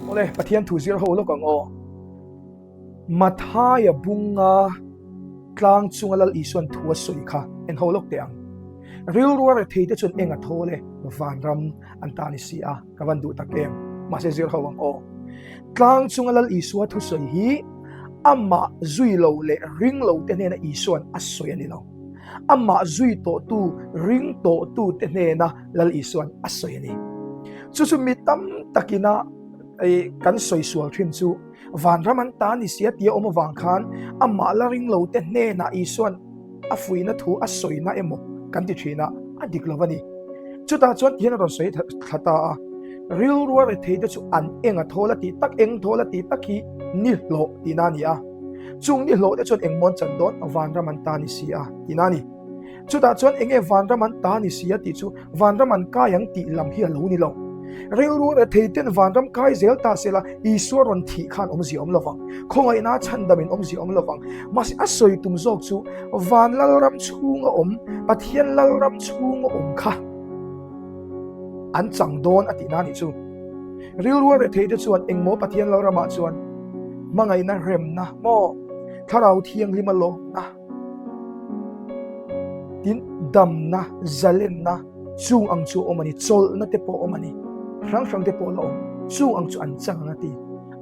Awle, Pathian thu zir ho lawk ang aw. Mathaia bunga tlang chunga Lal Isuan thu a sawi kha en ho lawk teh ang. Rilru a rethei te chuan eng a thawl e, vanram an ta ni si a, ka van duh tak em. Mahse zir ho ang aw. Tlang chunga Lal Isua thusawi hi amah zui lo leh ring lo te hnena Isuan a sawi a ni lo. Amah zui tawhtu, ring tawhtu te hnena Lal Isuan a sawi a ni. Chu chu mi tam takina kan sawi sual thin chu vanram an ta ni sia tia awm avang khan amah la ring lo te hnenah Isuan a fuihna thu a sawina emaw kan ti thin a, a dik lo a ni. Chutah chuan tihian a rawn sawi thla ta a, rilru a rethei te chu an eng a thawl a tih tak, eng thawl a tih tak hi ni hlawh tihna a ni a. Chung ni hlawh te chuan engmaw an chan dawn vanram an ta ni si a tihna a ni. Chutah chuan enge vanram an ta ni si a tih chu vanram an kai ang tih lam hi a lo ni lo. Rilru rethei ten vanram kai zel ta sela Isua rawn thih khan awmzia awm lovang. Khawngaihna a chhandamin awmzia awm lovang. Mahse a sawi tum zawk chu van lalram chhunga awm, Pathian lalram chhunga awm kha an chang dawn a tihna a nih chu. Rilru rethei te chuan engmaw Pathian lalramah chuan hmangaihna remna maw Thlarau Thianghlima lawmna, Tin, damna, zalenna chung ang chu a awm a ni, chawlhna te pawh a awm a ni, hrang hrang te pawh a la awm, chung ang chu an chang ang a ti.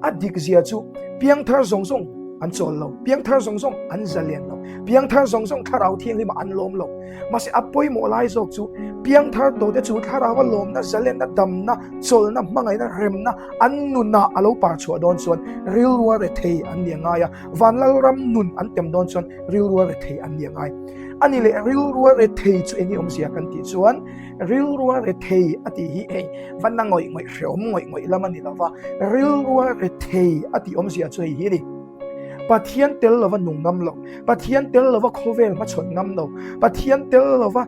A dik zia chu piangthar zawng zawng an chawl lo, piangthar zawng zawng an zalen lo, piangthar zawng zawng thlarau thianghlimah an lawm lo. Mahse a pawimawh lai zawk chu piangthar tawhte chu thlaraua lawmna, zalenna, damna, chawlhna, hmangaihna, remna an nunah a lo par chhuah dawn chuan rilrua rethei an ni a ngai a. Vanlalram nun an tem dawn chuan rilrua rethei an ni a ngai. A ni leh rilrua rethei chu eng nge awmzia kan tih chuan rilrua rethei a tih hi hei vanna ngawih ngawih hreawm ngawih ngawih lam a ni lova, rilrua rethei a tih awmzia chu hei hi a ni. Pathian tel lova nung ngam lo, Pathian tel lova khawvel hmachhawn ngam lo, Pathian tel lova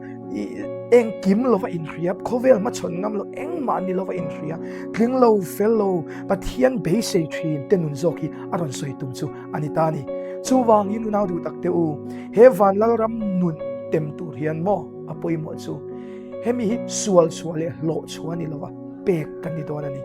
engkim lova inhria, khawvel hmachhawn ngam lo, engmah ni lova inhria, tling lo, fel lo, Pathian beisei thin te nun zawk hi a rawn sawi tum chu a ni ta a ni. Chuvangin unau duh tak te u, he van lalram nun tem tur hian maw a pawimawh chu hemi hi sual chhuah leh hlawh chhuah a ni lova pek kan ni dawn a ni.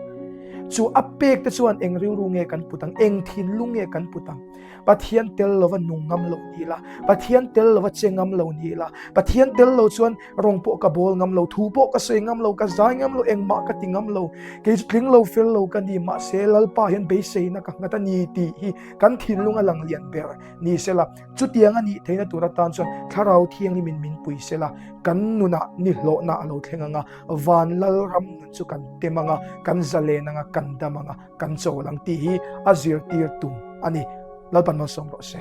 Chu a pek te chuan eng rilru nge kan put ang, eng thinlung nge kan put ang? Pathian tel lova nung ngam lo ni la, Pathian tel lova che ngam lo ni la, Pathian tel lo chuan rawng pawh ka bawl ngam lo, thu pawh ka sawi ngam lo, ka zai ngam lo, engmah ka ti ngam lo, kei chu tling lo fel lo ka ni, mahse Lalpa hian beiseina ka nghat a ni tih hi kan thinlung a lang lian ber ni sela, chutiang a nih theihna tur atan chuan Thlarau Thianghlimin min pui sela, kan nunah ni hlawhna a lo thleng ang a, van Lalram nun chu kan tem ang a, kan zalen ang a, kan dam ang a. Kan chawl ang tih hi a zirtir tum a ni. Lalpan malsawm rawh se.